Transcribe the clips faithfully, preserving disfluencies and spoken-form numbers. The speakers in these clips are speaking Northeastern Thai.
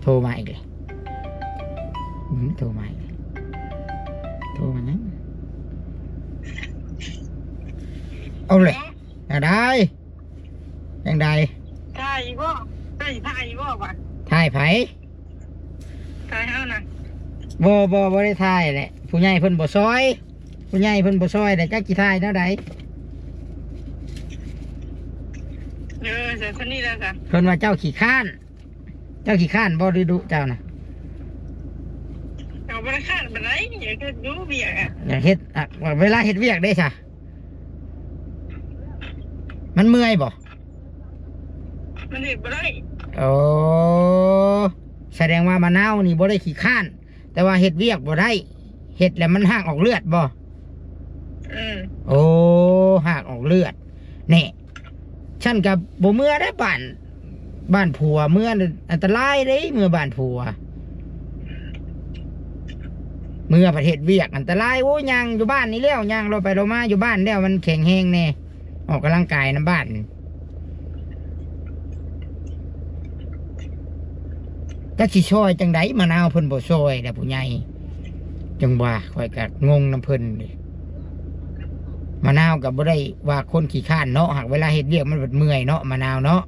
โทรมาอีกเลย อืม โทรมาอีกเลย โทรมาหยัง เอาเลย จั่งใด จั่งใด ถ่ายอีกบ่ ถ่าย ถ่ายอีกบ่วะ ถ่ายไผ ถ่ายเฮานะ บ่ บ่ บ่ได้ถ่ายแหละ ผู้ใหญ่เพิ่นบ่ซอย ผู้ใหญ่เพิ่นบ่ซอย แล้วจักสิถ่ายแนวใด เออ แต่คนนี้แล้วจ้ะ เพิ่นว่าเจ้าขี้คร้าน เจ้าขี้คร้านบ่ หรือดุเจ้านะ เจ้าบ่ได้คร้านปานใด อยากเฮ็ดอยู่เวียกอะ อยากเฮ็ดอะ เวลาเฮ็ดเวียกเด้ซะ มันเมื่อยบ่ มันเฮ็ดบ่ได้ โอ้ แสดงว่ามะนาวนี่บ่ได้ขี้คร้าน แต่ว่าเฮ็ดเวียกบ่ได้ เฮ็ดแล้วมันฮากออกเลือดบ่ อืม โอ้ ฮากออกเลือด แน่ ฉันก็บ่เมือได้บ้าน บ้านผัว เมืออันตรายเด้ เมือบ้านผัว เมือประเทศเวียกอันตราย โอ้ ย่างอยู่บ้านนี่แล้ว ย่างเลาะไปเลาะมาอยู่บ้านแล้ว มันแข็งแรงแน่ ออกกำลังกายนำบ้าน จักสิซอยจั่งใด มะนาวเพิ่นบ่ซอยแหละผู้ใหญ่ จั่งว่า ข้อยก็งงนำเพิ่นเด้ มะนาวก็บ่ได้ว่าคนขี้คร้านเนาะ หากเวลาเฮ็ดเวียกมันเบิดเมื่อยเนาะ มะนาวเนาะ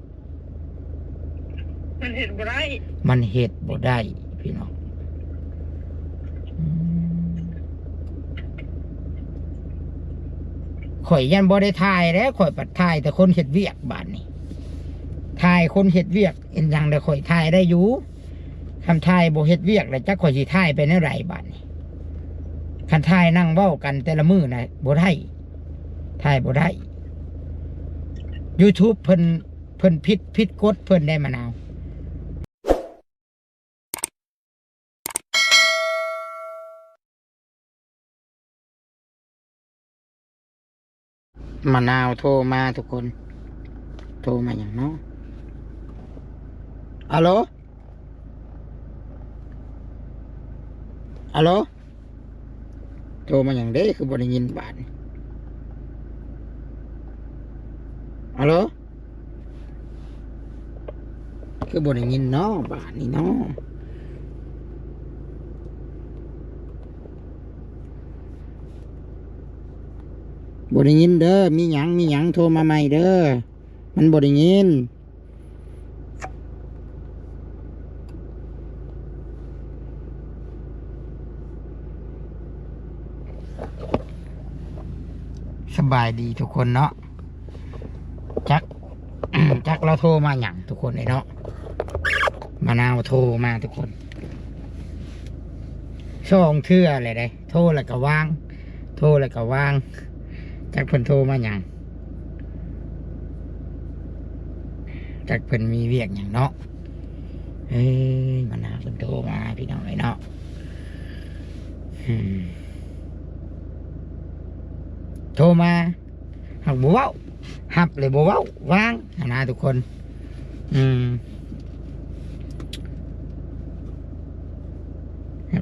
มันเฮ็ดบ่ได้ มันเฮ็ดบ่ได้ พี่น้อง อืม ข้อยยันบ่ได้ถ่ายแล้ว ข้อยปัดถ่ายแต่คนเฮ็ดเวียกบาดนี้ ถ่ายคนเฮ็ดเวียกเฮ็ดหยังแล้วข้อยถ่ายได้อยู่ คันถ่ายบ่เฮ็ดเวียกแล้วจักข้อยสิถ่ายไปแนวใดบาดนี้ คันถ่ายนั่งเว้ากันแต่ละมื้อน่ะบ่ได้ ถ่ายบ่ได้ YouTube เพิ่น เพิ่นผิด ผิดกฎเพิ่นได้ มะนาว มะนาวโทรมาทุกคน โทรมาหยังเนาะ อะโหล อะโหล โทรมาหยังเด้ คือบ่ได้ยินบาดนี้ อะโหล คือบ่ได้ยินเนาะ บาดนี้เนาะ บ่ได้ยินเด้อ มีหยัง มีหยังโทรมาใหม่เด้อ มันบ่ได้ยิน สบายดีทุกคนเนาะ จัก จักลาวโทรมาหยังทุกคนเอ้ยเนาะ มะนาวโทรมาทุกคน สองเทื่อเลยเด้ โทรแล้วก็วาง โทรแล้วก็วาง จักเพิ่นโทรมาหยัง จักเพิ่นมีเวียกหยังเนาะ เอ้ย มะนาวเพิ่นโทรมาพี่น้องเอ้ยเนาะ อืม โทรมา หากบ่เว้า ฮับเลยบ่เว้า วางหั้นนะทุกคน อืม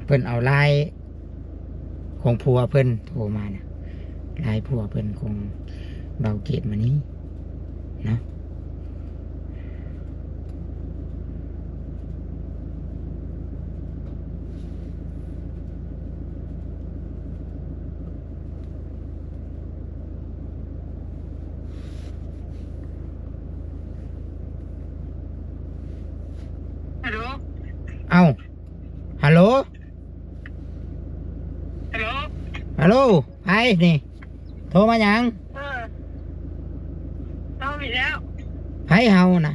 เพิ่นเอาไลน์ของผัวเพิ่นโทรมานะ ไลน์ผัวเพิ่นของเบาเกตมานี้เนาะ ฮัลโหล เอ้า ฮัลโหล ฮัลโหล ฮัลโหล ไผนี่ โทรมาหยัง เออ เฮาอีกแล้ว ไผเฮานะ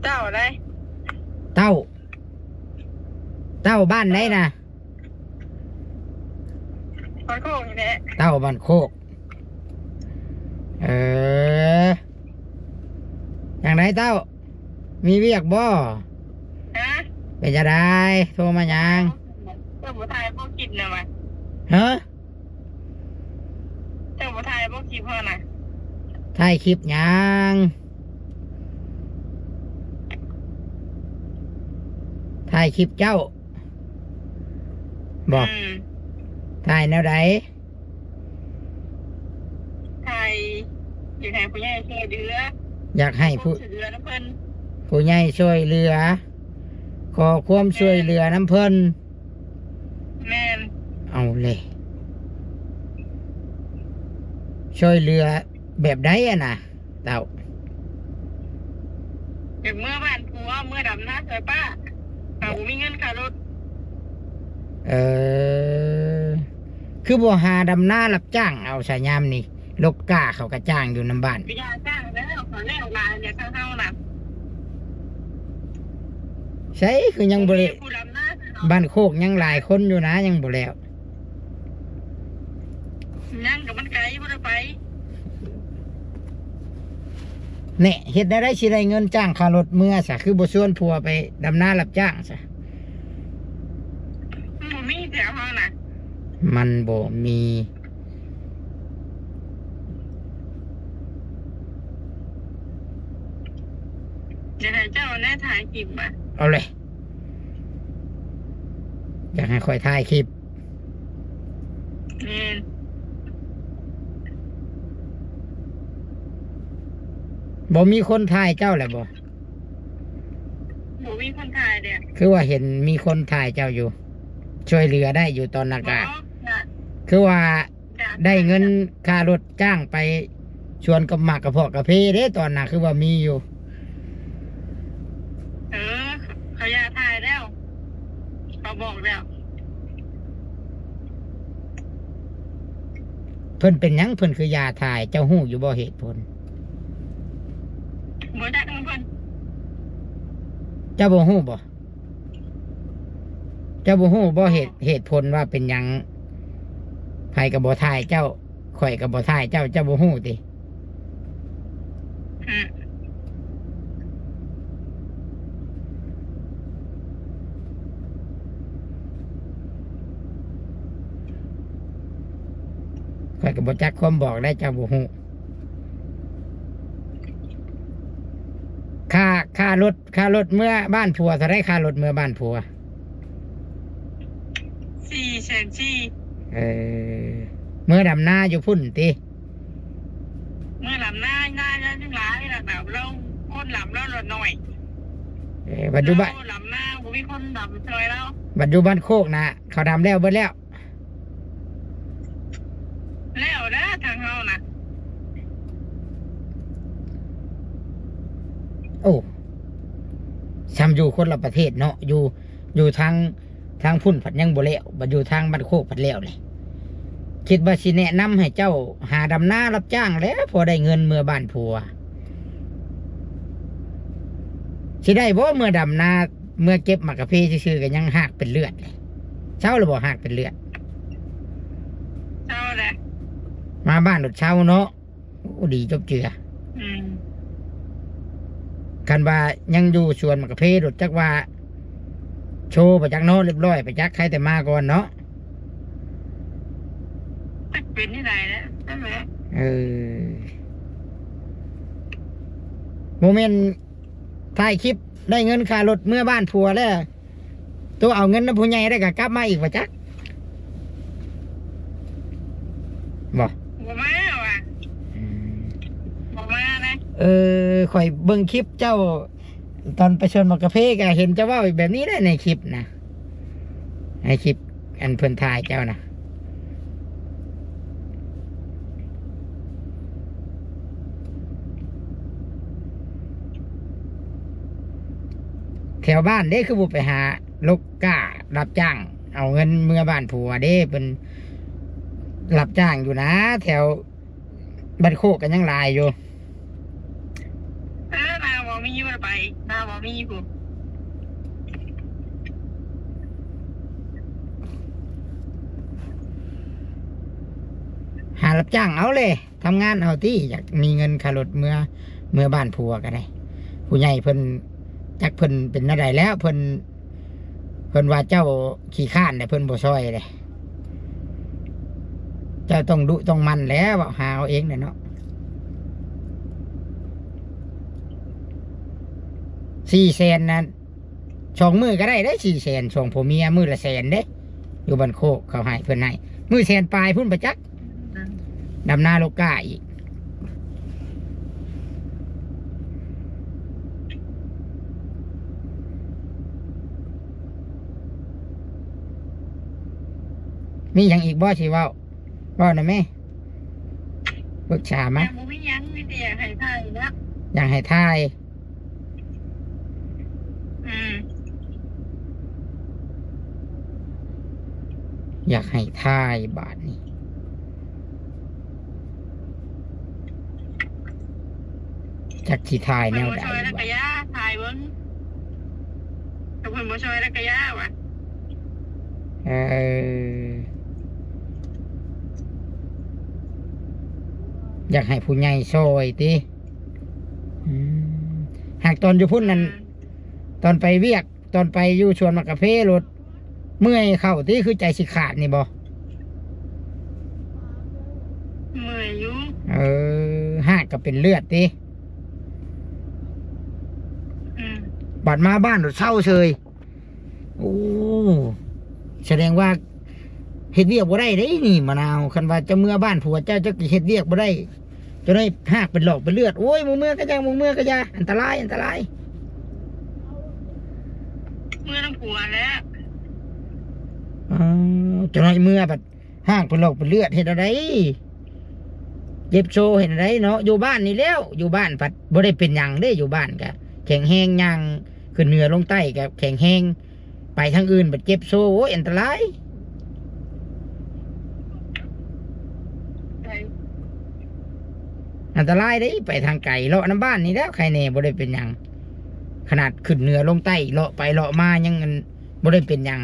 เจ้าอะไร เต้า เต้าบ้านใดนะ บ้านโคกนี่แหละ เต้าบ้านโคก เออ จั่งใดเต้า มีเวียกบ่ ฮะ เป็นจั่งใด โทรมาหยัง เจ้าบ่ถ่ายบ่คลิปนะวะ ฮะ เจ้าบ่ถ่ายบ่คลิปเฮานะ ถ่ายคลิปหยัง ถ่ายคลิปเจ้า บ่ อืม ถ่ายแนวใด ถ่าย อยากให้ผู้ใหญ่ช่วยเหลือ อยากให้ผู้ ช่วยเหลือนำเพิ่น ผู้ใหญ่ช่วยเหลือ ขอความช่วยเหลือนำเพิ่น แม่น เอาเลย ช่วยเหลือแบบใดอะนะ เต้า อยากเมือบ้านผัว เมือดำนาซอยป้า แต่บ่มีเงินค่ารถ เออ คือบ่หาดำนารับจ้างเอาซะยามนี้ รถกล้าเขาก็จ้างอยู่นำบ้าน ไปหาจ้างแล้ว เขาแล้วหลายแล้ว ทางเฮาน่ะ ใช่ คือยังบ่ได้ ผู้ดำนา บ้านโคกยังหลายคนอยู่นะ ยังบ่แล้ว ยัง ก็มันไกล บ่ได้ไป แหน่ เฮ็ดแนวใดสิได้เงินจ้างค่ารถเมือซะ คือบ่ชวนผัวไปดำนารับจ้างซะ มันบ่มีแถวเฮาน่ะ มันบ่มี อยากให้เจ้าแหน่ถ่ายคลิปอะ เอาเลย อยากให้ข้อยถ่ายคลิป แม่น บ่มีคนถ่ายเจ้าแหละบ่ บ่มีคนถ่ายเด้อ คือว่าเห็นมีคนถ่ายเจ้าอยู่ ช่วยเหลือได้อยู่ตอนนั้นกะ บ่ จ้ะ คือว่า จ้ะ ได้เงินค่ารถจ้างไปสวนกับหมากกระเพาะกาแฟเด้ ตอนนั้นคือว่ามีอยู่ เออ เขาอย่าถ่ายแล้ว เขาบอกแล้ว เพิ่นเป็นหยังเพิ่นคืออย่าถ่าย เจ้าฮู้อยู่บ่เหตุผล บ่จักนำเพิ่น เจ้าบ่ฮู้บ่ เจ้าบ่ฮู้บ่เหตุ เหตุผลว่าเป็นหยังไผก็บ่ถ่ายเจ้า ข้อยก็บ่ถ่ายเจ้า เจ้าบ่ฮู้ติ อืม ข้อยก็บ่จักความบอกได้ เจ้าบ่ฮู้ ค่า ค่ารถ ค่ารถเมือบ้านผัวเท่าใด ค่ารถเมือบ้านผัว สี่แสนสี่ เออ เมือดำนาอยู่พุ้นติ เมือดำนา นายังหลาย แล้วแบบเราคนดำเราละน้อย เออ ปัจจุบัน เราดำนา บ่มีคนดำซอยเรา ปัจจุบันโคกนะ เขาดำแล้วเบิดแล้ว แล้วนะทางเฮานะ โอ้ ซ้ำอยู่คนละประเทศเนาะ อยู่ อยู่ทาง ทางพุ้นผัดยังบ่แล้ว บัดอยู่ทางบ้านโคกผัดแล้วเลย คิดว่าสิแนะนำให้เจ้าหาดำนารับจ้างแหละ พอได้เงินเมือบ้านผัว สิได้บ่เมือดำนา เมือเก็บหมากกาแฟซื่อๆ ก็ยังฮากเป็นเลือดเลย เซาแล้วบ่ฮากเป็นเลือด เซาแล้ว มาบ้านโลดเซาเนาะ โอ้ ดีจบเจือ อืม คันว่ายังอยู่สวนหมากกาแฟโลด จักว่า โชว์ไปจักเนาะ เรียบร้อยไปจัก ใครแต่มาก่อนเนาะ จักเป็นที่ใดแล้ว นั่นแหละ เออ บ่แม่นถ่ายคลิปได้เงินค่ารถเมือบ้านผัวแล้ว ตัวเอาเงินนำผู้ใหญ่ได้ก็กลับมาอีกบ่จัก บ่ บ่มาว่ะ อืม บ่มานะ เออ ข้อยเบิ่งคลิปเจ้า ตอนไปสวนหมากกาแฟก็เห็นเจ้าเว้าแบบนี้แหละในคลิปนะ ในคลิปอันเพิ่นถ่ายเจ้านะ แถวบ้านเด้ คือบ่ไปหาลกกล้ารับจ้าง เอาเงินเมือบ้านผัวเด้ เพิ่นรับจ้างอยู่นะ แถวบ้านโคกก็ยังหลายอยู่ เออ นาบ่มี บ่ได้ไป นาบ่มีพุ้น หารับจ้างเอาเลย ทำงานเอาติ อยากมีเงินค่ารถเมือ เมือบ้านผัวก็ได้ ผู้ใหญ่เพิ่น จักเพิ่นเป็นแนวใดแล้ว เพิ่น เพิ่นว่าเจ้าขี้คร้านแหละ เพิ่นบ่ซ่อยเลย เจ้าต้องดุต้องหมั่นแหละ เว้าหาเอาเองแหละเนาะ สี่แสนนั้น สองมื้อก็ได้เด้ สี่แสน สองผัวเมียมื้อละแสนเด้ อยู่บ้านโคกเขาให้ เพิ่นให้ มื้อแสนปลายพุ้นบ่จัก ดำนาลกกล้าอีก มีหยังอีกบ่สิเว้า เว้าหน่อยแม่ ปรึกษามา ยังบ่มีหยัง มีแต่อยากให้ถ่ายนะ อยากให้ถ่าย อืม อยากให้ถ่ายบาดนี้ จักสิถ่ายแนวใด เพิ่นบ่ช่วยแล้วก็อย่า ถ่ายเบิ่ง ถ้าเพิ่นบ่ช่วยแล้วก็อย่าว่ะ เออ อยากให้ผู้ใหญ่ช่วยติ อืม หากตอนอยู่พุ้นนั่น อืม ตอนไปเวียก ตอนไปอยู่สวนหมากกาแฟโลด เมื่อยเข่าติ คือใจสิขาดนี่บ่ เมื่อยอยู่ เออ ฮากก็เป็นเลือดติ อืม บัดมาบ้านโลดเซาเซย โอ้ แสดงว่าเฮ็ดเวียกบ่ได้เด้นี่ มะนาว คันว่าเจ้าเมือบ้านผัวเจ้า เจ้าก็เฮ็ดเวียกบ่ได้ เจ้าได้ฮากเป็นหลอกเป็นเลือด โอ้ย บ่เมือก็อย่า บ่เมือก็อย่า อันตราย อันตราย เมือนำผัวแล้ว อ้าว เจ้าน้อยเมือบัดฮากเป็นหลอกเป็นเลือด เฮ็ดแนวใด เจ็บโซเฮ็ดแนวใดเนาะ อยู่บ้านนี่แล้ว อยู่บ้านผัดบ่ได้เป็นหยังเด้ อยู่บ้านก็แข็งแรง ย่างขึ้นเหนือลงใต้ก็แข็งแรง ไปทางอื่นบัดเจ็บโซ โอ้ย อันตราย อันตรายเด้ ไปทางไกล เลาะนำบ้านนี่แล้ว ใครแน่บ่ได้เป็นหยัง ขนาดขึ้นเหนือลงใต้ เลาะไปเลาะมายังอันบ่ได้เป็นหยัง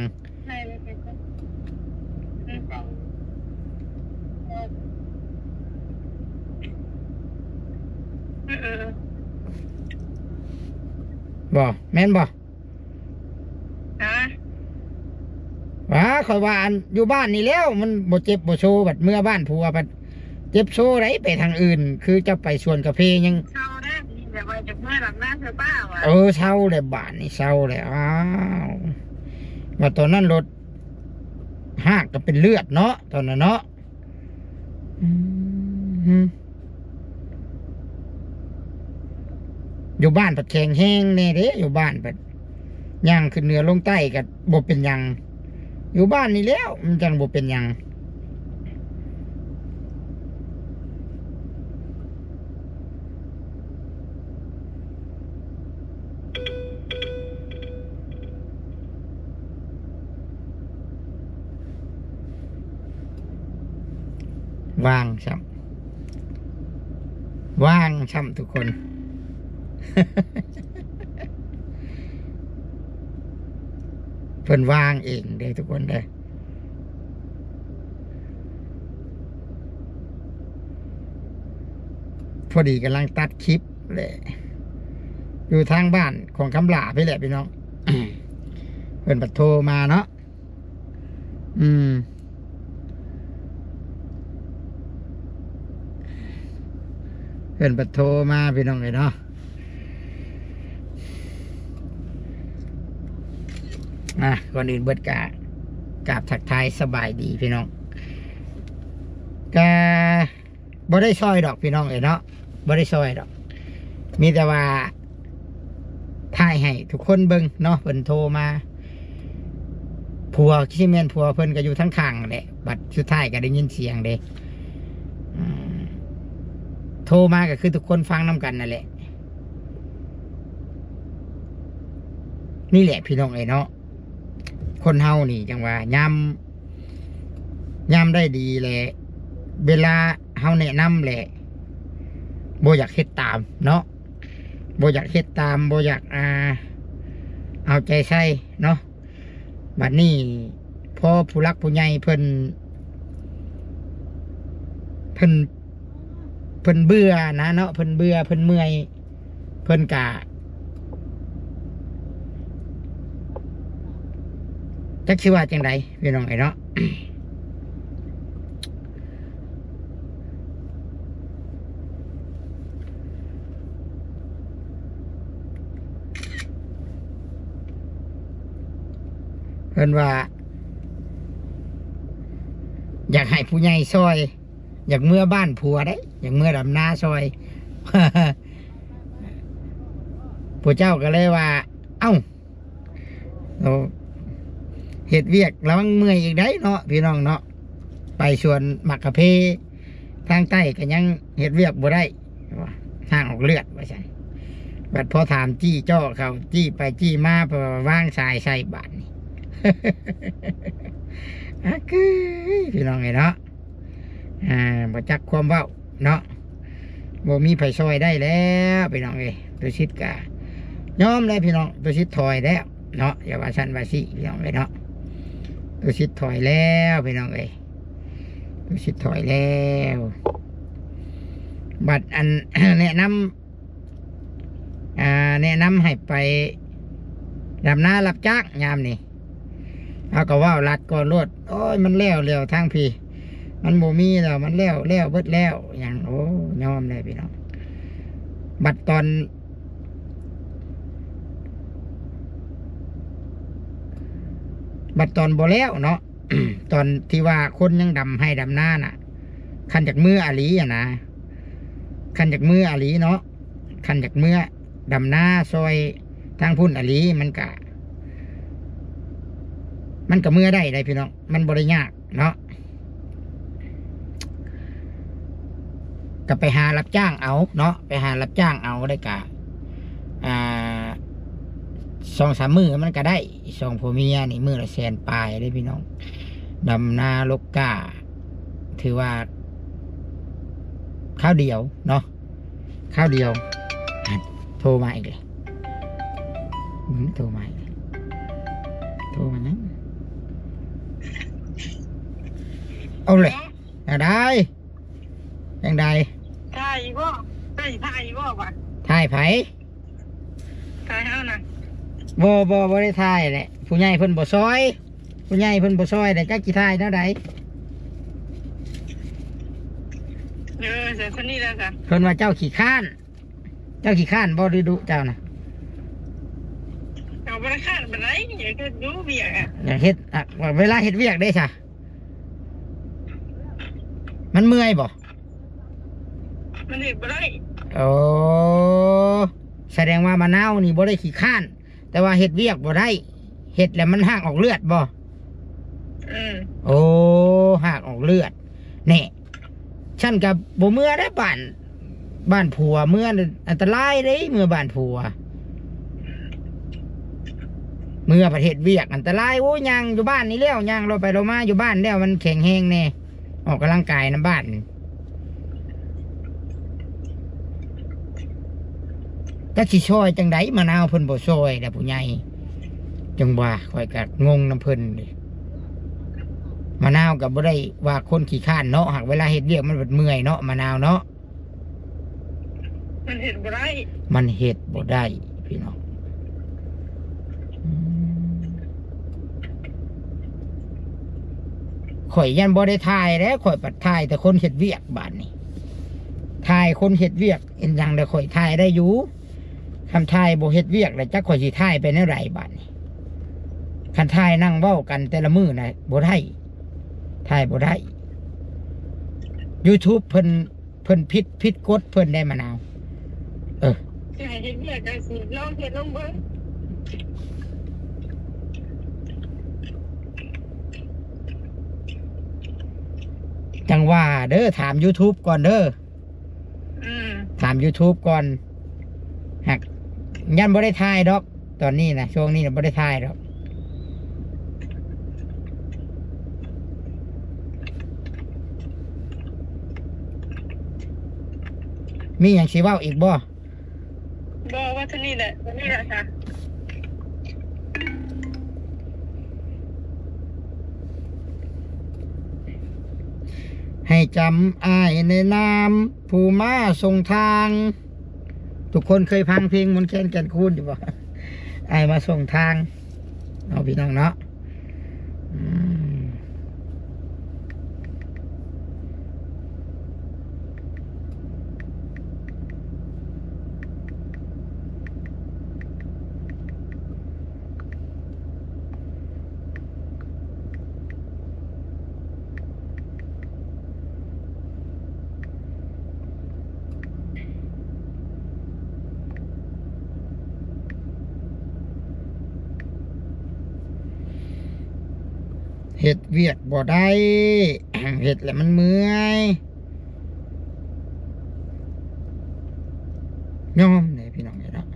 เออ เออ บ่ แม่นบ่ ฮะ ว้า ข้อยว่าอันอยู่บ้านนี่แล้ว มันบ่เจ็บบ่โซ บัดเมือบ้านผัวบัดเจ็บโซได ไปทางอื่น คือเจ้าไปสวนกาแฟยัง เซาได้ แบบว่าจากเมือหลังหน้าเธอป้าว่ะ เออ เซาแล้ว บาดนี้เซาแล้ว อ้าว ว่าตอนนั้นโลดฮากก็เป็นเลือดเนาะ ตอนนั้นเนาะ อืม อยู่บ้านผัดแข็งแรงแน่เด้ อยู่บ้านผัดย่างขึ้นเหนือลงใต้ก็บ่เป็นหยัง อยู่บ้านนี่แล้วมันจั่งบ่เป็นหยัง ว่างซ้ำ ว่างซ้ำทุกคน เพิ่นว่างเองเด้อทุกคนเด้อ พอดีกำลังตัดคลิปแหละ อยู่ทางบ้านของคำหลาพี่แหละพี่น้อง เพิ่นบัดโทรมาเนาะ อืม เพิ่นบัดโทรมาพี่น้องเอ้ยเนาะ อ่ะ ก่อนอื่นเบิดกะกราบทักทายสบายดีพี่น้อง กะบ่ได้ซอยดอกพี่น้องเอ้ยเนาะ บ่ได้ซอยดอก มีแต่ว่า ถ่ายให้ทุกคนเบิ่งเนาะ เพิ่นโทรมา ผัว สิแม่นผัวเพิ่นก็อยู่ทางข้างนั่นแหละ บัดสุดท้ายก็ได้ยินเสียงเด้ อืม โทรมาก็คือทุกคนฟังนำกันนั่นแหละ นี่แหละพี่น้องเอ้ยเนาะ คนเฮานี่จั่งว่ายาม ยามได้ดีแหละ เวลาเฮาแนะนำแหละ บ่อยากเฮ็ดตามเนาะ บ่อยากเฮ็ดตาม บ่อยาก อ่า เอาใจใส่เนาะ บัดนี้พอผู้หลักผู้ใหญ่เพิ่น เพิ่น เพิ่นเบื่อนะเนาะ เพิ่นเบื่อ เพิ่นเมื่อย เพิ่นกะ จักสิว่าจั่งใดพี่น้องเอ้ยเนาะ เพิ่นว่า อยากให้ผู้ใหญ่ซอย อยากเมือบ้านผัวได้ อยากเมือดำนาซอย ผู้เจ้าก็เลยว่า เอ้า เราเฮ็ดเวียกระวังเมื่อยอีกได้เนาะพี่น้องเนาะ ไปสวนหมากกะเพ ทางใต้ก็ยังเฮ็ดเวียกบ่ได้ ว่าห้างออกเลือดว่าซั่น บัดพอถามจี้จ้อเขา จี้ไปจี้มา พอวางสายใส่บาดนี้ อะกึย พี่น้องเอ้ยเนาะ อ่า บ่จักความเว้าเนาะ บ่มีไผซ่อยได้แล้วพี่น้องเอ้ย ตุสิทธิ์ก็ยอมแล้วพี่น้อง ตุสิทธิ์ถอยแล้วเนาะ อย่าว่าซั่นว่าซี่พี่น้องเอ้ยเนาะ ตุสิทธิ์ถอยแล้วพี่น้องเอ้ย ตุสิทธิ์ถอยแล้ว บัดอัน แนะนำ อ่า แนะนำให้ไปดำนารับจ้างยามนี้ เฮาก็เว้าลัดก่อนโลด โอ้ย มันแล้วแล้วทางพี้ มันบ่มีแล้ว มันแล้วแล้วเบิดแล้ว หยัง โอ้ ยอมเลยพี่น้อง บัดตอน บัดตอนบ่แล้วเนาะ ตอนที่ว่าคนยังดำไฮ่ดำนาน่ะ คันอยากเมืออีหลีอะนะ คันอยากเมืออีหลีเนาะ คันอยากเมือดำนาซอยทางพุ้นอีหลี มันกะ มันกะเมือได้ได้พี่น้อง มันบ่ได้ยากเนาะ ก็ไปหารับจ้างเอาเนาะ ไปหารับจ้างเอาได้กะ อ่า สองสามมื้อมันก็ได้ สองผัวเมียนี่มื้อละแสนปลายเด้พี่น้อง ดำนาลกกล้า ถือว่าคราวเดียวเนาะ คราวเดียว อ่ะ โทรมาอีกเลย อืม โทรมาอีกเลย โทรมานะ เอาเลย อ่ะ ได้ จั่งใด ถ่ายอีกบ่ ถ่ายอีกบ่วะ ถ่ายไผ ถ่ายเฮานะ บ่ บ่ บ่ได้ถ่ายแหละ ผู้ใหญ่เพิ่นบ่ซอย ผู้ใหญ่เพิ่นบ่ซอย แต่จักสิถ่ายแนวใด เออ แต่คนนี้แล้วจ้ะ เพิ่นว่าเจ้าขี้คร้าน เจ้าขี้คร้านบ่ ดุดุเจ้านะ เจ้าบ่ได้คร้านปานใด อยากเฮ็ดอยู่เวียกอะ อยากเฮ็ดอะ เวลาเฮ็ดเวียกเด้ซะ มันเมื่อยบ่ มันเฮ็ดบ่ได้ โอ้ แสดงว่ามะนาวนี่บ่ได้ขี้คร้าน แต่ว่าเฮ็ดเวียกบ่ได้ เฮ็ดแล้วมันฮากออกเลือดบ่ อืม โอ้ ฮากออกเลือด แน่ ฉันก็บ่เมือเด้บ้าน บ้านผัว เมืออันตรายเด้ เมือบ้านผัว เมือประเทศเวียกอันตราย โอ้ย ย่างอยู่บ้านนี่แล้ว ย่างเลาะไปเลาะมาอยู่บ้านแล้ว มันแข็งแรงแน่ ออกกำลังกายนำบ้าน จักสิซอยจั่งใด มะนาวเพิ่นบ่ซอยแหละผู้ใหญ่ จั่งว่า ข้อยก็งงนำเพิ่นเด้ มะนาวก็บ่ได้ว่าคนขี้คร้านเนาะ หากเวลาเฮ็ดเวียกมันเบิดเมื่อยเนาะ มะนาวเนาะ มันเฮ็ดบ่ได้ มันเฮ็ดบ่ได้ พี่น้อง อืม ข้อยยันบ่ได้ถ่ายแล้ว ข้อยปัดถ่ายแต่คนเฮ็ดเวียกบาดนี้ ถ่ายคนเฮ็ดเวียกเฮ็ดหยังแล้วข้อยถ่ายได้อยู่ คันถ่ายบ่เฮ็ดเวียกแล้วจักข้อยสิถ่ายไปแนวใดบาดนี้ คันถ่ายนั่งเว้ากันแต่ละมื้อน่ะบ่ได้ ถ่ายบ่ได้ YouTube เพิ่น เพิ่นผิด ผิดกฎเพิ่นได้ มะนาว เออ สิให้เฮ็ดเวียกจั่งซี้ ลองเฮ็ดลองเบิ่ง จั่งว่าเด้อ ถาม YouTube ก่อนเด้อ อืม ถาม YouTube ก่อน หาก ยันบ่ได้ถ่ายดอก ตอนนี้นะ ช่วงนี้นะบ่ได้ถ่ายดอก มีหยังสิเว้าอีกบ่ บ่ ว่าเท่านี้แหละ เท่านี้แหละค่ะ ให้จำอ้ายในนามผู้มาส่งทาง ทุกคนเคยฟังเพลงมนต์แคน แก่นคูนอยู่บ่ อ้ายมาส่งทาง เนาะพี่น้องเนาะ อืม เฮ็ดเวียกบ่ได้ เฮ็ดแล้วมันเมื่อย ยอมเลยพี่น้องเอ้ยเนาะ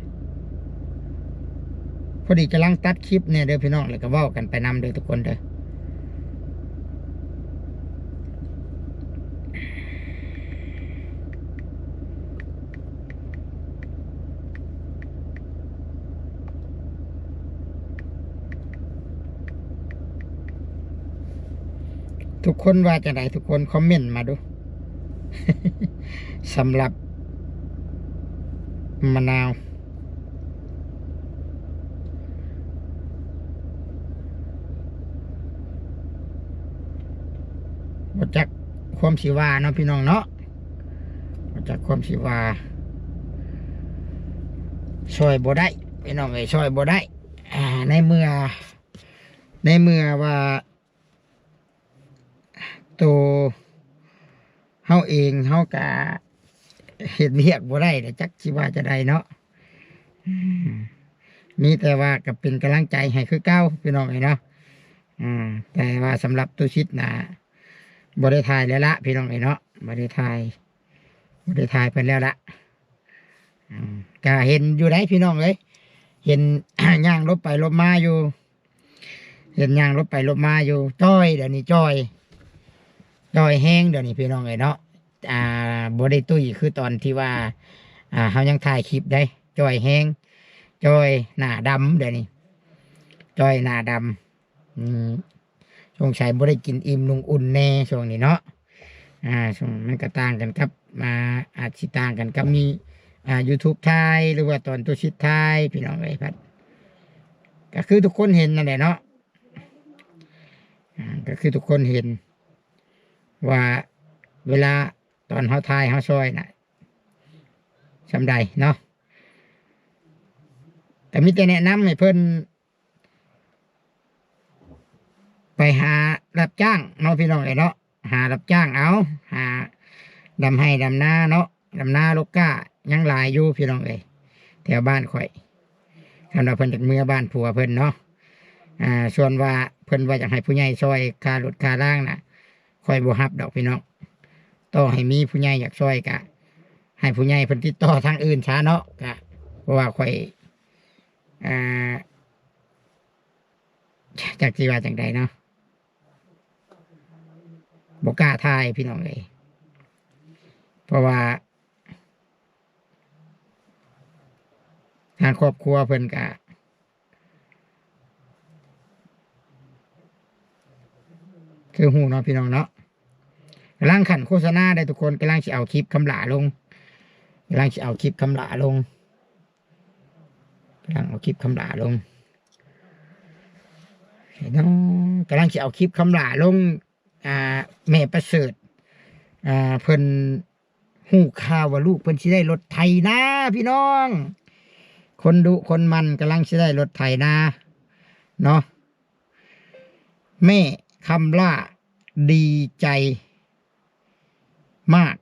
พอดีกำลังตัดคลิปเนี่ยเด้อพี่น้อง แล้วก็เว้ากันไปนำเด้อทุกคนเด้อ ทุกคนว่าจังได๋ ทุกคนคอมเมนต์มาดู สำหรับมะนาว บ่จักความสิว่าเนาะพี่น้องเนาะ บ่จักความสิว่า ซ่อยบ่ได้ พี่น้องเอ้ย ซ่อยบ่ได้ อ่า ในเมื่อ ในเมื่อว่า โตเฮาเองเฮากะเฮ็ดเวียกบ่ได้แหละ จักสิว่าจั่งใดเนาะ อืม มีแต่ว่าก็เป็นกำลังใจให้คือเก่าพี่น้องเอ้ยเนาะ อืม แต่ว่าสำหรับตุสิตน่ะ บ่ได้ถ่ายแล้วละพี่น้องเอ้ยเนาะ บ่ได้ถ่าย บ่ได้ถ่ายเพิ่นแล้วละ อืม ก็เห็นอยู่ได้พี่น้องเอ้ย เห็น ย่างหลบไปหลบมาอยู่ เห็นย่างหลบไปหลบมาอยู่ จ่อย เดี๋ยวนี้จ่อย จ่อยแฮงเดี๋ยวนี้พี่น้องเอ้ยเนาะ อ่า บ่ได้ตุ้ยคือตอนที่ว่า อ่า เฮายังถ่ายคลิปได้ จ่อยแฮง จ่อยหน้าดำเดี๋ยวนี้ จ่อยหน้าดำ อืม สงสัยบ่ได้กินอิ่มนุ่งอุ่นแน่ช่วงนี้เนาะ อ่า ช่วงมันก็ต่างกันกับ อ่า อาจสิต่างกันกับมี อ่า YouTube ถ่าย หรือว่าตอนตุสิตถ่าย พี่น้องเอ้ย พัด ก็คือทุกคนเห็นนั่นแหละเนาะ อ่า ก็คือทุกคนเห็น ว่าเวลาตอนเฮาถ่ายเฮาซ่อยน่ะ ส่ำใดเนาะ ก็มีแต่แนะนำให้เพิ่น ไปหารับจ้างเนาะพี่น้องเอ้ยเนาะ หารับจ้างเอา หาดำไฮ่ดำนาเนาะ ดำนาลกก้า ยังหลายอยู่พี่น้องเอ้ย แถวบ้านข้อย คันว่าเพิ่นจักเมือบ้านผัวเพิ่นเนาะ อ่า ส่วนว่าเพิ่นว่าอยากให้ผู้ใหญ่ซ่อยค่ารถค่าลางน่ะ ข้อยบ่รับดอกพี่น้อง ต่อให้มีผู้ใหญ่อยากซ่อยกะ ให้ผู้ใหญ่เพิ่นติดต่อทางอื่นซะเนาะ กะ เพราะว่าข้อย อ่า จักสิว่าจั่งใดเนาะ บ่กล้าถ่ายพี่น้องเอ้ย เพราะว่า ทางครอบครัวเพิ่นกะ คือฮู้เนาะพี่น้องเนาะ กำลังขั้นโฆษณาได้ทุกคน กำลังสิเอาคลิปคำหล้าลง กำลังสิเอาคลิปคำหล้าลง กำลังเอาคลิปคำหล้าลง พี่น้อง กำลังสิเอาคลิปคำหล้าลง อ่า แม่ประเสริฐ อ่า เพิ่นฮู้ข่าวว่าลูกเพิ่นสิได้รถไถนาพี่น้อง คนดุคนมันกำลังสิได้รถไถนาเนาะ แม่คำหล้าดีใจมาก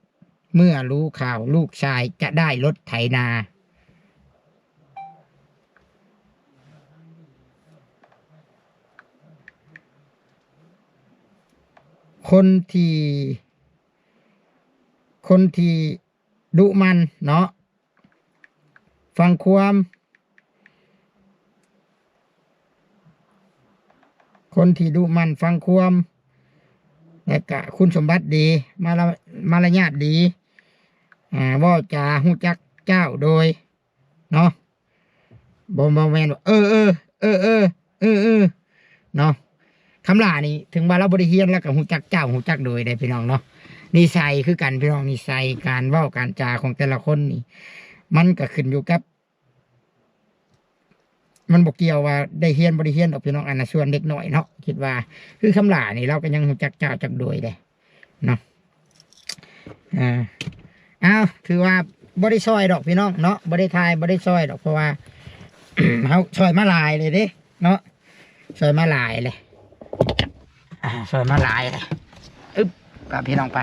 เมื่อรู้ข่าวลูกชายจะได้รถไถนา คนที่ คนที่ดุมันเนาะ ฟังความ คนที่ดุมันฟังความ และกะคุณสมบัติดี มาร- มารยาทดี อ่า เว้าจาฮู้จักเจ้าโดย เนาะ บ่- บ่แม่นว่า เออ เออ เออ เออ เออ เออ เนาะ คำหล้านี่ ถึงว่าลาวบ่ได้เรียน ลาวก็ฮู้จักเจ้า ฮู้จักโดยเด้พี่น้องเนาะ นิสัยคือกันพี่น้อง นิสัยการเว้าการจาของแต่ละคนนี่ มันก็ขึ้นอยู่กับ มันบ่เกี่ยวว่าได้เรียนบ่ได้เรียนดอกพี่น้อง อันน่ะส่วนเด็กน้อยเนาะ คิดว่า คือคำหล้านี่ ลาวก็ยังฮู้จักเจ้าจักโดยเด้เนาะ อ่า อ้าว ถือว่าบ่ได้ซ่อยดอกพี่น้องเนาะ บ่ได้ถ่าย บ่ได้ซ่อยดอก เพราะว่า เฮาซ่อยมาหลายเลยเด้เนาะ ซ่อยมาหลายเลย อ่า ซ่อยมาหลายเลย อึ๊บ ไปพี่น้องไป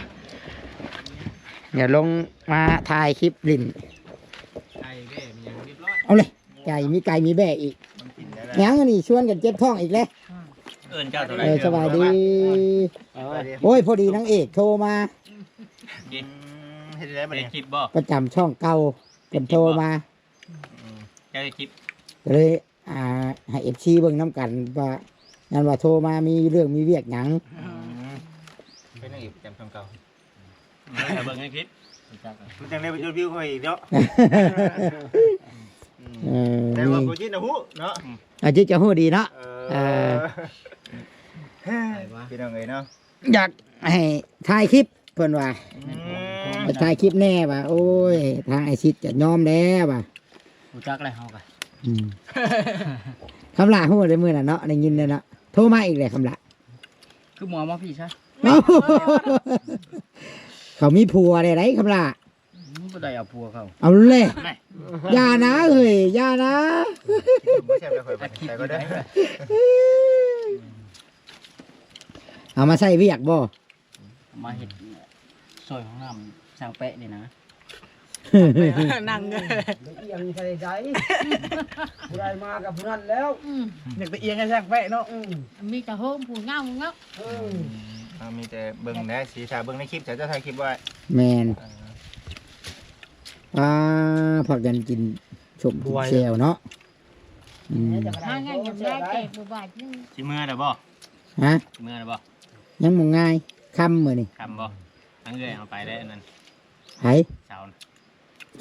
เดี๋ยวลงมาถ่ายคลิปหลิ้น ไก่แบ่มันยังเรียบร้อย เอาเลย ไก่ มีไก่ มีแบ่อีก มันกินได้แล้ว ยังอันนี้ชวนกันเจ็บท้องอีกแล้ว เอิ้นเจ้าเท่าไหร่ เออ สบายดี เออ โอ้ย พอดีนางเอกโทรมา กิน อืม เฮ็ดได้บ่ เฮ็ด เนี่ย คลิปบ่ ประจำช่องเก่า เพิ่นโทรมา อืม เจ้าเฮ็ดคลิป ก็เลย อ่า ให้ เอฟซี เบิ่งนำกันว่า นั่นว่าโทรมามีเรื่องมีเวียกหยัง อืม เป็นนางเอกประจำช่องเก่า เออ เบิ่งในคลิป มันจังได้ไปยอดวิวเขาอีกเนาะ เออ แต่ว่า นี่ บ่จิตน่ะฮู้เนาะ อาจจะฮู้ดีเนาะ เออ เออ พี่น้องเอ้ยเนาะ อยากให้ถ่ายคลิปเพิ่นว่า อืม ไปถ่ายคลิปแน่ว่า โอ้ย ทางไอ้ชิดจะยอมแล้วว่า รู้จักแล้วเฮาก็ อืม คำหลาฮู้ได้มื้อนั้นเนาะ ได้ยินแล้วเนาะ โทรมาอีกแล้วคำหลา คือหมอมาพี่ซะ เอ้า เขามีผัวได้ได๋คำหลา อืม บ่ได้เอาผัวเขา เอาเลย แม่ อย่านะเฮ้ย อย่านะ บ่แซ่บแล้วข่อยไป อัดคลิป ไปก็ได้ อยู่ไหน เอามาใส่เวียกบ่ มาเฮ็ดซอยห้องน้ำสร้างแปะนี่นะ นั่ง เอียงใส่ใด ผู้ใดมากับผู้นั้นแล้ว อืม อยากไปเอียงให้สร้างแปะเนาะ อืม มีแต่โฮมผู้เหงาเนาะ เออ เอามีแต่เบิ่งนะ สีสาเบิ่งในคลิป เจ้าถ่ายคลิปไว้ แม่น เออ อ่า พักกันกินส้มกินแจ่วเนาะ อืม หาเงินยังได้แจกบ่บาทหนึ่ง สิเมือแล้วบ่ ฮะ สิเมือแล้วบ่ ยังบ่ง่าย ค่ำมื้อนี้ ค่ำบ่ อันเอื้อยเอาไปได้อันนั้น ไผ เสาน่ะ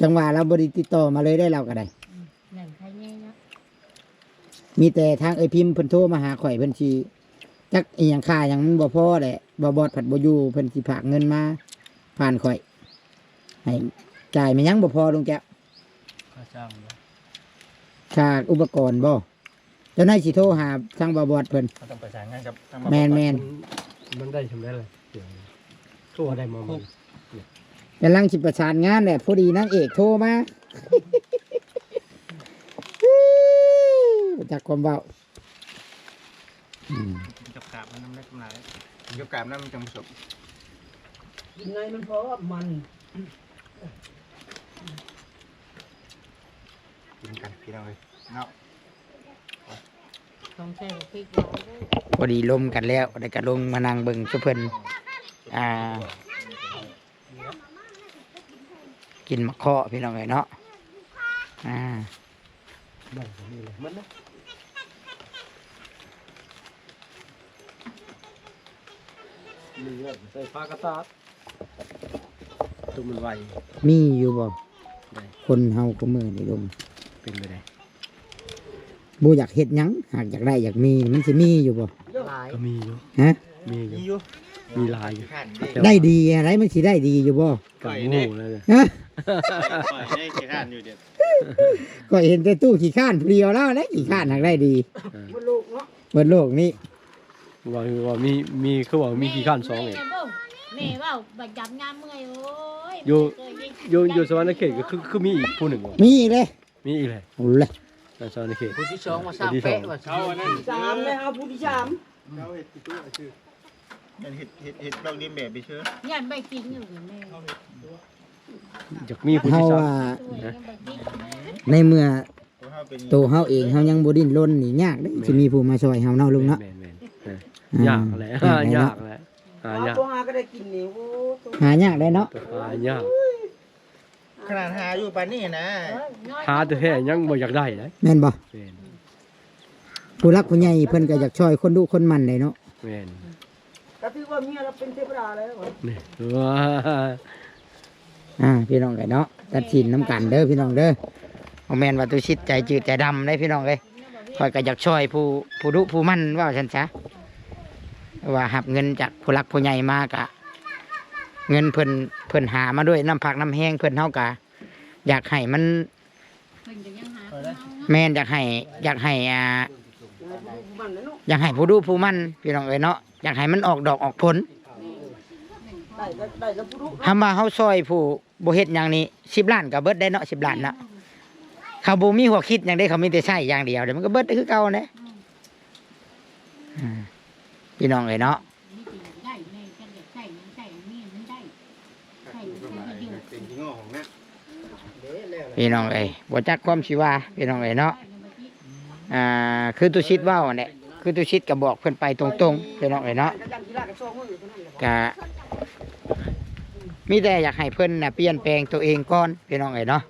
จังหวะเราบ่ได้ติดต่อมาเลยได้เราก็ได้ อืม นั่นใครแน่เนาะ มีแต่ทางเอ้ยพิมพ์เพิ่นโทรมาหาข่อย เพิ่นสิจักอีหยังค่าหยังมันบ่พอแหละ บ่บอดผัดบ่อยู่ เพิ่นสิฝากเงินมาผ่านข่อย ให้จ่ายแม่นยังบ่พอลุงแก้ว ค่าจ้างบ่ ค่าอุปกรณ์บ่ เจ้านายสิโทรหาทางบ่าวบอดเพิ่น เขาต้องประสานงานกับทางบ่าวบอด แม่นๆ มันได้ทำได้เลย เดี๋ยวโทรได้มามัน กำลังสิประสานงานแหละ พอดีนางเอกโทรมา จักความเว้า อืม กินกับกาบมันน้ำเล็กน้ำหลาย กินกับกาบน้ำมันจังสม กินไงมันพอมัน กินกันพี่น้องเอ้ยเนาะ ต้องใส่พริกหลายเด้อ พอดีลมกันแล้ว แล้วก็ลงมานั่งเบิ่งซุเพิ่น อ่า กินหมากเคาะพี่น้องเอ้ยเนาะ อ่า ได้นี่เลยมันนะ มีเลือดใส่ผ้ากระตาด ตัวมันไว มีอยู่บ่ ได้ คนเฮาก็มื้อนี้ลง เป็นไปได้ บ่อยากเฮ็ดหยัง หากอยากได้อยากมี มันสิมีอยู่บ่ หลาย ก็มีอยู่ ฮะ มีอยู่ มีอยู่ มีหลายอยู่ ได้ดีอะไร มันสิได้ดีอยู่บ่ ก็โง่แล้วเนี่ย ฮะ ข่อยได้ขี้ข้านอยู่เดี๋ยว ก็เห็นแต่ตู้ขี้ข้านผู้เดียวแล้วแหละ ขี้ข้านหากได้ดี เออ บนโลกเนาะ บนโลกนี้ ว่า ว่ามี มี คือว่ามีขี้ข้านสองเอง แม่เว้า บัดยามงามเมื่อย โอ้ย อยู่ ไม่เคยได้ อยู่ อยู่สวรรณเขตก็คือ คือมีอีกผู้หนึ่งบ่ มีอีกเลย มีอีกเลย เอาเลย สวรรณเขต ผู้ที่สองว่าสร้างแปะว่า เอาอันนั้น สามเลย เอาผู้ที่สาม เราเห็ดกี่ตัวชื่อ มันเห็ด เห็ด เห็ดลอกเลียนแบบไปเชื่อ ย่านใบจริงอยู่แม่ อยากมีผู้ที่สาม เฮาว่า ตัวยังใบจริง ในเมื่อ ตัวเฮาเป็น ตัวเฮาเองเฮายังบ่ดิ้นรนนี่ยากเด้ แม่น สิมีผู้มาช่วยเฮาเนาะลุงเนาะ แม่นๆๆ เออ อ่า ยากแหละ ยากแหละเนาะ ยากแหละ หายาก บ่หาก็ได้กินนี่ โอ้ ตัว หายากเลยเนาะ หายาก ขนาดหาอยู่ปานนี้นะ หาแต่แท้ยังบ่อยากได้เลย แม่นบ่ แม่น ผู้หลักผู้ใหญ่เพิ่นก็อยากช่วยคนดุคนมันเลยเนาะ แม่น ก็ถือว่าเมียเราเป็นเทวดาแล้ว นี่ ว้า อ่า พี่น้องกันเนาะ ตัดสินนำกันเด้อพี่น้องเด้อ บ่แม่นว่าตุสิตใจจืดใจดำเด้พี่น้องเอ้ย ข้อยก็อยากช่วยผู้ ผู้ดุผู้มันว่าซั่นซะ ว่ารับเงินจากผู้หลักผู้ใหญ่มากะ เงินเพิ่น เพิ่นหามาด้วยน้ำพักน้ำแฮงเพิ่น เฮากะอยากให้มัน เพิ่นก็ยังหาคือเฮาเนาะ แม่นอยากให้ อยากให้ อ่า อยากให้ผู้ดุผู้มันพี่น้องเอ้ยเนาะ อยากให้มันออกดอกออกผล ได้ก็ได้แล้วผู้ดุ คำว่าเฮาช่วยผู้บ่เฮ็ดหยังนี่ สิบล้านก็เบิดได้เนาะ สิบล้านเนาะ เขาบ่มีหัวคิดหยังเด้ เขามีแต่ใช้อย่างเดียว เดี๋ยวมันก็เบิดได้คือเก่าแหละ อืม อ่า พี่น้องเอ้ยเนาะ มีแต่อยากได้แม่ จักอยากใช้หยังใช้อันนี้มันได้ ใช้มันก็สิอยู่ เป็นขี้งอของนะ พี่น้องเอ้ย บ่จักความสิว่า พี่น้องเอ้ยเนาะ อ่า คือตุสิตเว้านั่นแหละ คือตุสิตก็บอกเพิ่นไปตรงๆ พี่น้องเอ้ยเนาะ ก็มีแต่อยากให้เพิ่นน่ะเปลี่ยนแปลงตัวเองก่อน พี่น้องเอ้ยเนาะ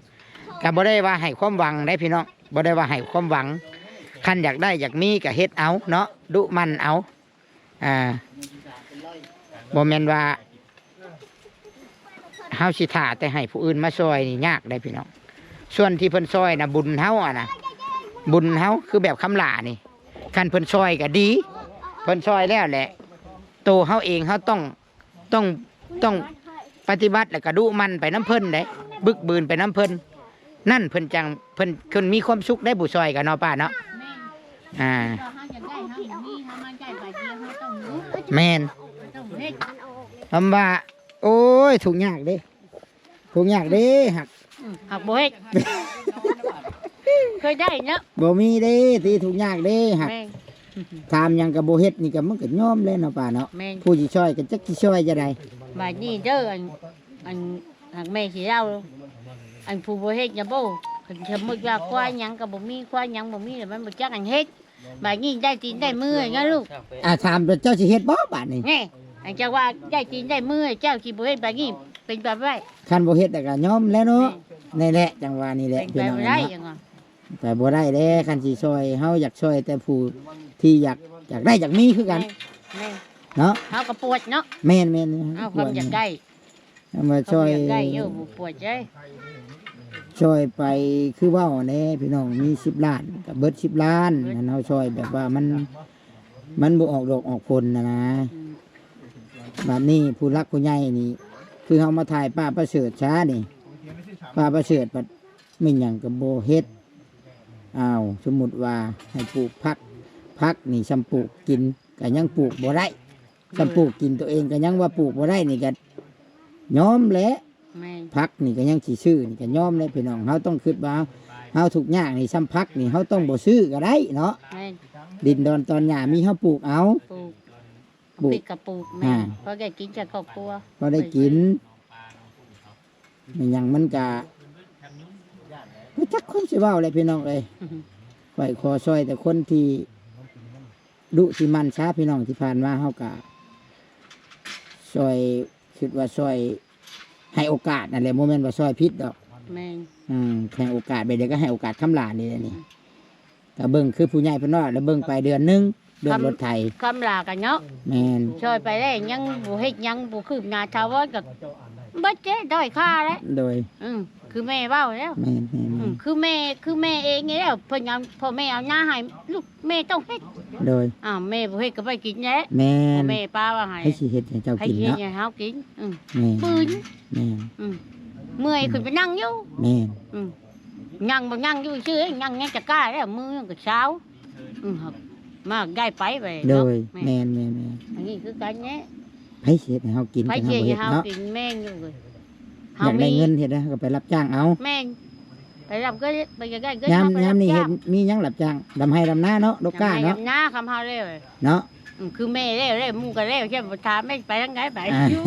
ก็บ่ได้ว่าให้ความหวังได้พี่น้อง บ่ได้ว่าให้ความหวัง คันอยากได้อยากมีก็เฮ็ดเอาเนาะ ดุหมั่นเอา อ่า บ่แม่นว่า เฮาสิท่าแต่ให้ผู้อื่นมาซอยนี่ยากได้พี่น้อง ส่วนที่เพิ่นซอยนะบุญเฮาอะนะ บุญเฮาคือแบบคำหล้านี่ คันเพิ่นซอยก็ดี เพิ่นซอยแล้วแหละ โตเฮาเองเฮาต้อง ต้อง ต้องปฏิบัติแล้วก็ดุหมั่นไปนำเพิ่นเด้ บึกบืนไปนำเพิ่น นั่นเพิ่นจั่ง เพิ่น เพิ่นมีความสุขได้ผู้ซอยกันเนาะป้าเนาะ แม่น อ่า เฮาอยากได้เฮาบ่มีเฮามาได้บาทเดียวเฮาต้องรู้ แม่น ต้องเฮ็ด คำว่า โอ้ย ทุกข์ยากเด้ ทุกข์ยากเด้ หัก อืม หักบ่เฮ็ด เคยได้เนาะ บ่มีเด้ ที่ทุกข์ยากเด้ หัก แม่น ถามหยังก็บ่เฮ็ดนี่ก็มันก็ยอมแล้วเนาะป้าเนาะ แม่น ผู้สิซอยก็จักสิซอยจั่งใด บาดนี้เด้อ อัน อัน หักแม่สิเล่า อันผู้บ่เฮ็ดน่ะบ่ คันสมมุติว่าควายหยังก็บ่มี ควายหยังบ่มี แล้วมันบ่จักอันเฮ็ด บาดนี้ได้ตีนได้มือนะลูก อ่า ถามเจ้าสิเฮ็ดบ่บาดนี้ นี่ อันเจ้าว่าได้ตีนได้มือ เจ้าสิบ่เฮ็ด บาดนี้เป็นไปบ่ได้ คันบ่เฮ็ดแล้วก็ยอมแล้วเนาะ นี่ นี่แหละ จังหวะนี้แหละ เป็นไปบ่ได้ พี่น้องเนาะ จังหวะ แต่บ่ได้เด้ คันสิซอย เฮาอยากซอยแต่ผู้ที่อยาก อยากได้อยากมีคือกัน แม่น แม่น เนาะ เฮาก็ปวดเนาะ แม่นๆ เฮาความอยากได้ เอามาซอย เขาอยากได้อยู่ บ่ปวดใจ ซอยไปคือเว้าแหน่พี่น้อง มีสิบล้านก็เบิดสิบล้าน เบิด นั่นเฮาซอยแบบว่ามัน มันบ่ออกดอกออกผลน่ะนะ อืม บัดนี้ผู้หลักผู้ใหญ่นี่ คือเฮามาถ่ายป้าประเสริฐซะนี่ ป้าประเสริฐบัดแม่นหยังก็บ่เฮ็ด อ้าว สมมุติว่าให้ปลูกผัก ผักนี่ส่ำปลูกกินก็ยังปลูกบ่ได้ ส่ำปลูกกินตัวเองก็ยังว่าปลูกบ่ได้นี่ก็ยอมแหละ แม่น ผักนี่ก็ยังสิซื้อนี่ก็ยอมแหละพี่น้อง เฮาต้องคิดว่าเฮาทุกข์ยากนี่ส่ำผักนี่เฮาต้องบ่ซื้อก็ได้เนาะ แม่น ดินดอนตอนหญ้ามีเฮาปลูกเอา ปลูก ปลูก พริกก็ปลูก แม่น อ่า พอได้กินกับครอบครัว พอได้กิน แม่นหยังมันก็บ่จักความสิเว้าแหละพี่น้องเอ้ย อือฮึ ข้อยขอซอยแต่คนที่ ดุสิหมั่นซะพี่น้อง ที่ผ่านมาเฮาก็ซอย คิดว่าซอยให้โอกาสนั่นแหละ บ่แม่นว่าซอยผิดดอก แม่น อืม ให้โอกาส แบบใดก็ให้โอกาสคำหล้านี่แหละนี่ ก็เบิ่งคือผู้ใหญ่เพิ่นว่า แล้วเบิ่งไปเดือนหนึ่ง เรื่องรถไถ คำหล้ากันเนาะ แม่น ซอยไปแล้วยังบ่เฮ็ดหยัง บ่คืบหน้าถาวรก็เบิดเด้ ด้อยค่าแล้ว โดย อืม คือแม่เว้าแล้ว แม่นๆๆ อืม คือแม่ คือแม่เองนี่แหละ เพิ่นเอา พ่อแม่เอานาให้ ลูกแม่ต้องเฮ็ด โดย อ้าว แม่บ่เฮ็ดก็ไปกินแหละ แม่น พ่อแม่ป้าว่าให้ ไผสิเฮ็ดให้เจ้ากินเนาะ ไผสิเฮ็ดให้เฮากิน อืม แม่น ปืน แม่น อืม เมื่อยขึ้นไปนั่งอยู่ แม่น อืม นั่งบ่นั่งอยู่ซื่อ นั่งยังจะกล้าแล้ว มือก็เช้า อืม ครับ มากได้ไปไป โดย เนาะ แม่ แม่นๆๆ อันนี้คือกันแหละ ไผสิเฮ็ดให้เฮากิน ไผสิเฮ็ดให้เฮา คันเฮาบ่เฮ็ดเนาะ กิน แม่นอยู่เลย อยากได้เงินเฮ็ดนะ ก็ไปรับจ้างเอา แม่น ไปรับก็ไปก็ได้เงิน ยาม เฮาไป ยามนี้ รับจ้าง เฮ็ด มีหยังรับจ้าง ดำไร่ดำนาเนาะ ดกกล้าเนาะ ดำไร่ดำนาคำเฮาเลย เนาะ อืม คือแม่แล้ว แล้วหมู่ก็แล้ว จะถามแม่ไปทางใดไป อ่า อยู่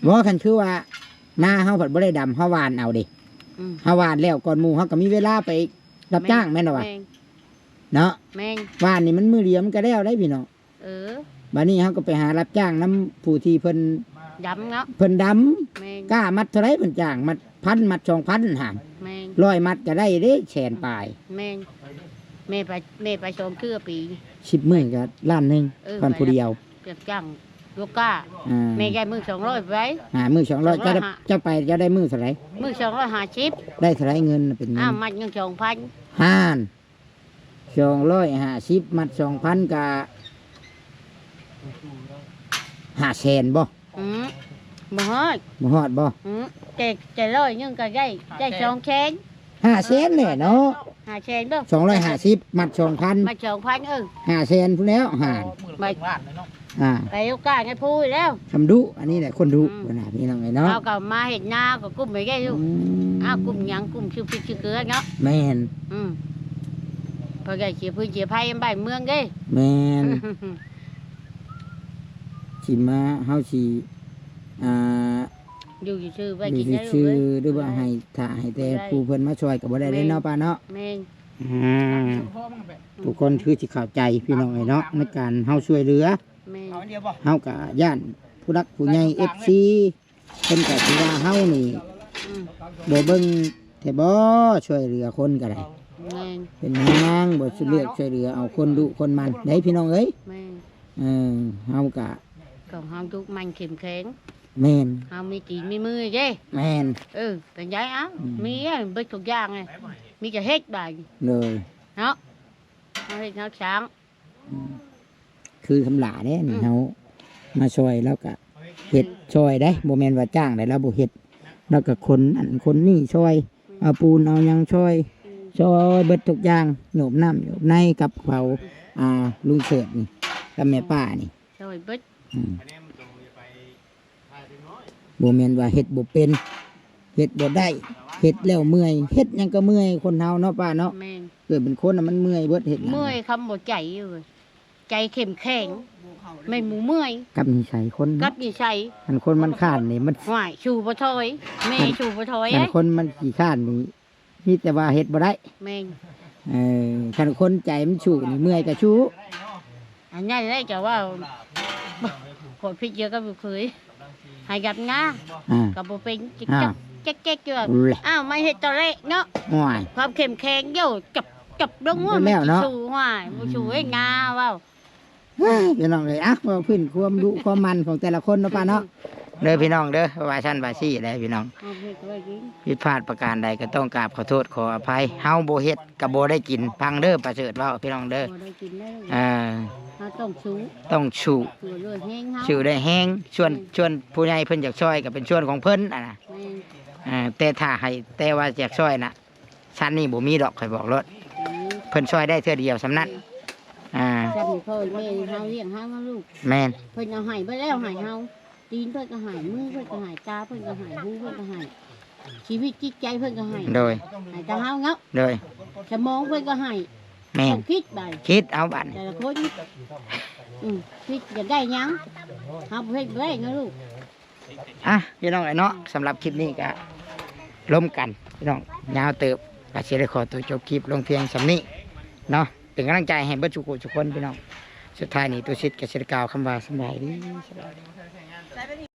บ่ คันคือว่า นาเฮาผัดบ่ได้ดำ เฮาหว่านเอาเด้ อืม เฮาหว่านแล้วก่อนหมู่ เฮาก็มีเวลาไปรับจ้าง แม่น แม่นบ่วะ แม่น เนาะ แม่น หว่านนี่มันมื้อเดียวมันก็แล้วได้พี่น้อง เออ บัดนี้เฮาก็ไปหารับจ้างนำผู้ที่เพิ่น ดำเนาะ เพิ่นดำ แม่น กล้ามัดเท่าใดเพิ่นจ้าง มัดพัน มัดสองพันหั่น แม่น ร้อยมัดก็ได้เด้ แสนปลาย แม่น แม่ไป แม่ไปสองเทื่อปี สิบมื้อก็ล้านหนึ่ง เออ พันผู้เดียว ไปรับจ้างลูกกล้า อ่า แม่ได้มื้อสองร้อยไป อ่า มื้อสองร้อย สองร้อย เจ้าได้ ห้า เจ้าไปเจ้าได้มื้อเท่าใด มื้อสองร้อยห้าสิบ ได้เท่าใดเงินน่ะเป็นเงิน อ้าว มัดหนึ่งสองพัน ห้าน สองร้อยห้าสิบ มัดสองพัน ก็ ห้าแสนบ่ อืม บ่ฮอด บ่ฮอดบ่ อืม แต่ แต่ร้อยหนึ่งก็ได้ ได้สองแสน ห้าแสนแหละเนาะ ห้าแสนบ่ สองร้อยห้าสิบ มัดสองพัน มัดสองพัน เออ ห้าแสนพุ้นแล้ว ห้า มื้อละครึ่งล้านเลยเนาะ อ่า ไปโอกาสให้พูดแล้ว คำดุ อันนี้แหละคนดุ อืม เพิ่นน่ะพี่น้องเอ้ยเนาะ เฮาก็มาเฮ็ดนาก็กุ้มไปได้ลูก อืม อ้าว กุ้มหยัง กุ้มชื่อพริกชื่อเกลือเนาะ แม่น อืม พอได้เสียพื้นเสียไผ่บ้านเมืองเด้ แม่น สิมา เฮาสิ อ่า อยู่ซื่อๆ ไป อยู่ กินได้ ซื่อๆ ลูกเอ้ย หรือว่าให้ ถ้าให้แต่ บ่ได้ ผู้เพิ่นมาช่วยก็บ่ได้ แม่น เด้เนาะป้าเนาะ แม่น อืม ทุกคนคือสิเข้าใจพี่น้องเอ้ยเนาะ ในการเฮาช่วยเหลือ แม่น เฮาก็ย้านผู้หลักผู้ใหญ่ เอฟซี เพิ่นก็สิว่าเฮานี่ อืม บ่เบิ่งแท้บ่ ช่วยเหลือคนก็ได้ แม่น เป็นหยังบ่เลือกช่วยเหลือเอาคนดุคนมันได้พี่น้องเอ้ย แม่น เออ เฮาก็ ของเฮาดุมันเข้มแข็ง แม่น เฮามีตีนมีมือเด้ แม่น เออ เป็นไงเอ้า อืม มีเบิดทุกอย่างเลย มีแต่เฮ็ดบาดนี้ เลย เนาะ เฮาเฮ็ดเฮาสร้าง อืม คือคำหลาเด้นี่ อืม เฮามาช่วยแล้วก็เฮ็ดช่วยได้ บ่แม่นว่าจ้างได้แล้วบ่เฮ็ด แล้วก็ขนอันขนนี่ช่วย อืม เอาปูนเอาหยังช่วย อืม ช่วยเบิดทุกอย่าง โยบน้ำโยบในกับเขา อ่า ลุงเสิร์ชนี่ กับแม่ป้านี่ ช่วยเบิด อืม บ่แม่นว่าเฮ็ดบ่เป็น เฮ็ดบ่ได้ เฮ็ดแล้วเมื่อย เฮ็ดหยังก็เมื่อย คนเฮาเนาะป้าเนาะ แม่น เกิดเป็นคนน่ะมันเมื่อยเบิด เฮ็ดหยัง เมื่อยคำบ่ใจอยู่ ใจเข้มแข็ง แม่นบ่เมื่อย กับนิสัยคนเนาะ กับนิสัย คันคนมันค้านนี่มัน ห้วย สู้บ่ถอย แม่ คัน สู้บ่ถอย คันคนมันขี้ค้านนี่ มีแต่ว่าเฮ็ดบ่ได้ แม่น เออ คันคนใจมันสู้นี่เมื่อยก็สู้ อันนั้นแหละจะว่า ขอผิดเยอะก็บ่เคย หายับหน้า อ่า ก็บ่เป็น จิก อ่า จัก แจ๊กๆ อยู่ แหละ อ้าว มาเฮ็ดตอนแรกเนาะ โอ้ย ความเข้มแข็งอยู่ จับ จับลงหัว แม่นแล้วเนาะ มันสิสู้หัว บ่สู้เฮ็ดหน้าเว้า เฮ้ย พี่น้องเอ้ย อ่ะ เว้าพื้นความดุความมันของแต่ละคนเนาะป้าเนาะ เด้อพี่น้องเด้อ ว่าซั่นว่าซี่แหละพี่น้อง เอาเฮ็ดไว้กิน ผิดพลาดประการใดก็ต้องกราบขอโทษขออภัย เฮาบ่เฮ็ดก็บ่ได้กิน ฟังเด้อประเสริฐเว้าพี่น้องเด้อ บ่ได้กินได้ อ่า เฮาต้องสู้ ต้องสู้ สู้ด้วยแฮงเฮา สู้ด้วยแฮง ส่วน อืม ส่วนผู้ใหญ่เพิ่นอยากช่วยก็เป็นส่วนของเพิ่นอะนะ แม่น อ่า แต่ถ้าให้ แต่ว่าอยากช่วยน่ะ ชั้นนี้บ่มีดอก ข้อยบอกโลด อืม เพิ่นช่วยได้เทื่อเดียวส่ำนั้น อืม อ่า ชั้นนี้พ่อแม่เฮาเลี้ยงเฮามาลูก แม่น เพิ่นเอาให้เบิดแล้วให้เฮา ตีนเพิ่นก็ให้ มือเพิ่นก็ให้ ตาเพิ่นก็ให้ หูเพิ่นก็ให้ ชีวิตจิตใจเพิ่นก็ให้ โดย ให้แต่เฮาเนาะ โดย สมองเพิ่นก็ให้ แม่น ต้องคิดบาด คิดเอาบาด แต่ละคน อืม คิดจะได้หยัง เฮาบ่เฮ็ดบ่ได้นะลูก อ่ะ พี่น้องเอ้ยเนาะ สำหรับคลิปนี้ก็ร่วมกัน พี่น้อง ยาวเติบ ก็สิได้ขอตัวจบคลิปลงเพียงส่ำนี้เนาะ เป็นกำลังใจให้เบิดทุกผู้ทุกคนพี่น้อง สุดท้ายนี้ตุสิทธิ์ก็สิได้กล่าวคำว่าสำบายดี สบายดี